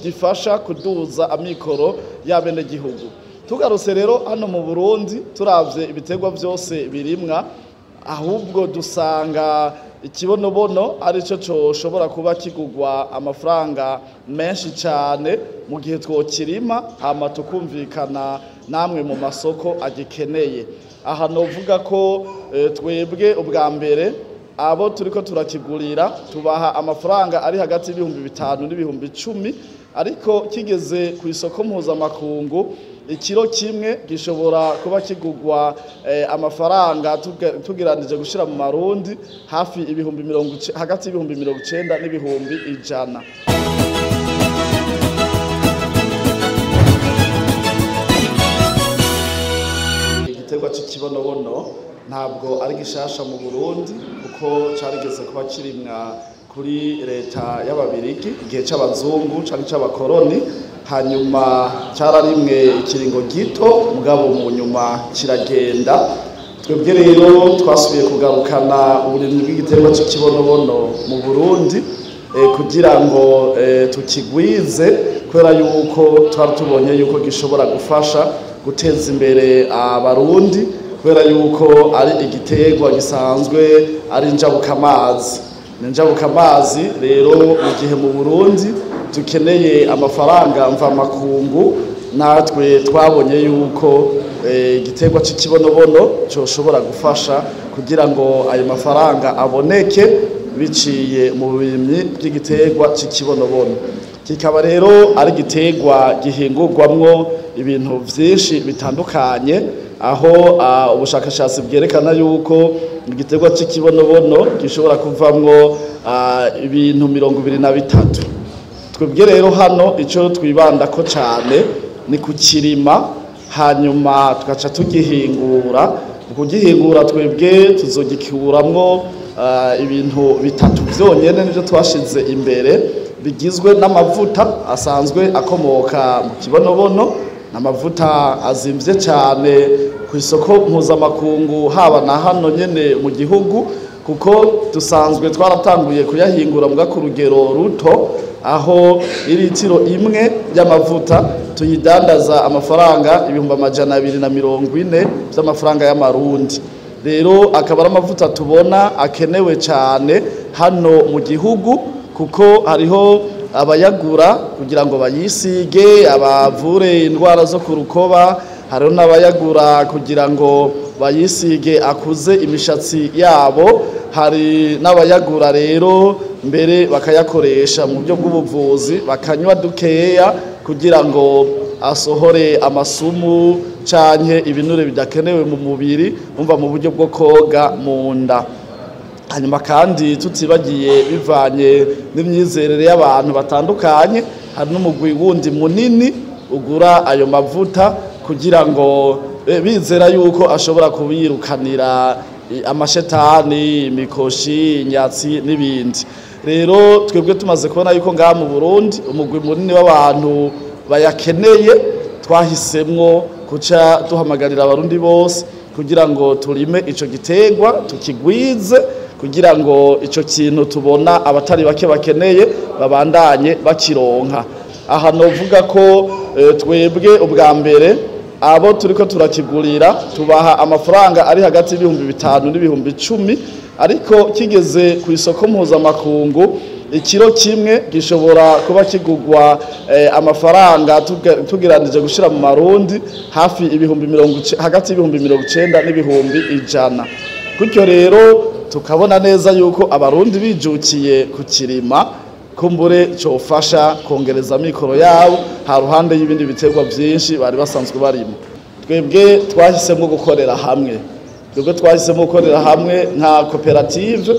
Gifasha kuduza amikoro y'abenegihugu. Tugarutse rero hano mu Burundi, turavye ibiterwa vyose birimwa, ahubwo dusanga ikibonobono arico coshobora kuba kigurwa amafaranga menshi cane mu gihe twokirima, hama tukumvikana namwe mu masoko agikeneye. Aha novuga ko twebwe ubwa mbere abo turiko turakigurira tubaha amafaranga ari hagati y'ibihumbi 5 n'ibihumbi 10, ariko kigeze ku isoko mpuzamakungu ikiro kimwe gishobora kuba kigurwa amafaranga, tugeranije gushira mu marundi, hafi ibihumbi mirongo hagati y'ibihumbi 90 n'ibihumbi 100. Igiterwa c'ikibonobono ntabwo ari gishasha mu Burundi, kuko carigeze kuba kirimwa kuri leta y'Ababirigi igihe c'abazungu canke c'abakoroni. Hanyuma cararimwe ikiringo gito, mugabo mu nyuma kiragenda. Twebwe rero twasubiye kugarukana uburimyi bw'igiterwa c'ikibonobono mu Burundi kugira ngo tukigwize, kubera yuko twari tubonye yuko gishobora gufasha guteza imbere Abarundi, kubera yuko ari igiterwa gisanzwe ari njabukamazi. Ni njabukamazi rero mu gihe mu Burundi dukeneye amafaranga mvamakungu, natwe twabonye yuko igiterwa c'ikibonobono coshobora gufasha kugira ngo ayo mafaranga aboneke biciye mu burimyi bw'igiterwa c'ikibonobono. Kikaba rero ari igiterwa gihingurwamwo ibintu vyinshi bitandukanye, aho ubushakashatsi bwerekana yuko igiterwa c'ikibonobono gishobora kuvamwo ibintu 23. Twebwe rero hano ico twibandako cane ni kukirima, hanyuma tugaca tugihingura. Mu kugihingura twebwe tuzogikuramwo ibintu bitatu vyonyene, nivyo twashize imbere, bigizwe n'amavuta asanzwe akomoka mu kibonobono, n'amavuta azimvye cane ku isoko mpuzamakungu, haba na hano nyene mu gihugu, kuko dusanzwe twaratanguye kuyahingura muga ku rugero ruto, aho iritiro imwe y'amavuta tuyidandaza amafaranga 240,000 vy'amafaranga y'Amarundi. Rero akaba ari amavuta tubona akenewe cane hano mu gihugu, kuko hariho abayagura kugira ngo bayisige abavure indwara zo ku rukoba, hariho n'abayagura kugira ngo bayisige akuze imishatsi yabo, hari n'abayagura rero mbere bakayakoresha mu buryo bw'ubuvuzi, bakanywa dukeya kugira ngo asohore amasumu canke ibinure bidakenewe mu mubiri, umva mu buryo bwo koga mu nda. Hanyuma kandi tutibagiye, bivanye n'imyizerere y'abantu batandukanye, hari n'umugwi wundi munini ugura ayo mavuta kugira ngo bizera yuko ashobora kubirukanira amashetani, imikoshi, inyatsi n'ibindi. Rero twebwe tumaze kubona yuko ngaha mu Burundi umugwi munini w'abantu bayakeneye, twahisemwo kuca duhamagarira Abarundi bose kugira ngo turime ico giterwa, tukigwize, kugira ngo ico kintu tubona abatari bake bakeneye babandanye bakironka. Aha novuga ko twebwe ubwa mbere abo turiko turakigurira tubaha amafaranga ari hagati y'ibihumbi 5 n'ibihumbi 10, ariko kigeze ku isoko mpuzamakungu ikiro kimwe gishobora kuba kigurwa amafaranga, tugeranije gushira mu marundi, hafi ibihumbi mirongo hagati y'ibihumbi 90 n'ibihumbi 100. Gutyo rero tukabona neza yuko Abarundi bijukiye kukirima, kumbure cofasha kongereza amikoro yabo ha ruhande y'ibindi biterwa vyinshi bari basanzwe barimo. Twebwe twahisemo gukorera hamwe, twebwe twahisemo gukorera hamwe nka koperative,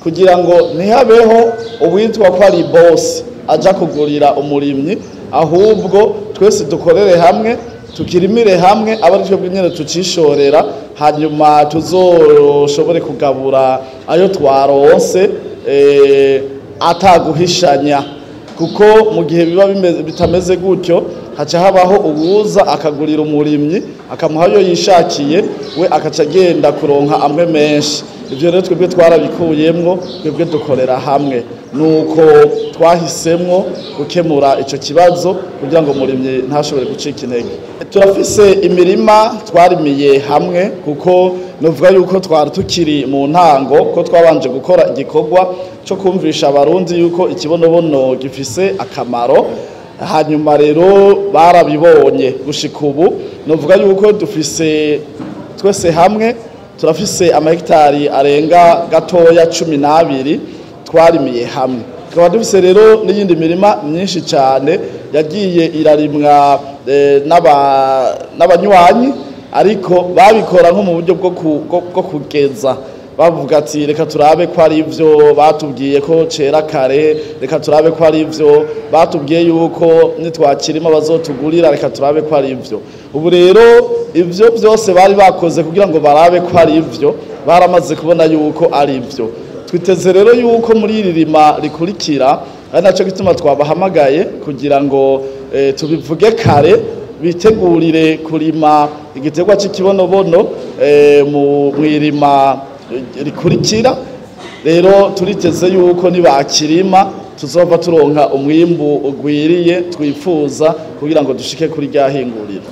kugira ngo ntihabeho uwitwa ko ari boss aja kugurira umurimyi, ahubwo twese dukorere hamwe, tukirimire hamwe, aba ari twebwe nyene tucishorera, hanyuma tuzoshobore kugabura ayo twaronse ataguhishanya. Kuko mu gihe biba bitameze gutyo, haca habaho uwuza akagurira umurimyi, akamuha ayo yishakiye, we akaca agenda kuronka amwe menshi. Ivyo rero twebwe twarabikuyemwo, twebwe dukorera hamwe. Nuko twahisemwo gukemura ico kibazo kugira ngo umurimyi ntashobore gucika intege. Turafise imirima twarimiye hamwe, kuko novuga yuko twari tukiri mu ntango, ko twabanje gukora igikorwa co kumvisha abarundi yuko ikibonobono gifise akamaro. Hanyuma rero barabibonye. Gushika ubu novuga yuko dufise twese hamwe turafise amahegitari arenga gatoya 12 twarimiye hamwe. Tukaba dufise rero n'iyindi mirima myinshi cyane yagiye irarimwa n'abanywanyi, ariko babikora nko mu buryo bwo kugeza, bavuga ati: "Reka turabe ko ari ivyo batubwiye ko cera kare, reka turabe ko ari ivyo batubwiye yuko nitwakirima bazotugurira, reka turabe ko ari ivyo." Ubu rero ivyo byose bari bakoze kugira ngo barabe ko ari ivyo, baramaze kubona yuko ari ivyo. Twiteze rero yuko muri iri rima rikurikira, ari naco gituma twabahamagaye kugira ngo tubivuge kare, bitegurire kurima igiterwa cy'ikibonobono mu mwirima rikurikira. Rero turiteze yuko nibakirima tuzova turonka umwimbu ugwiriye twifuza kugira ngo dushike kuri rya hinguriro.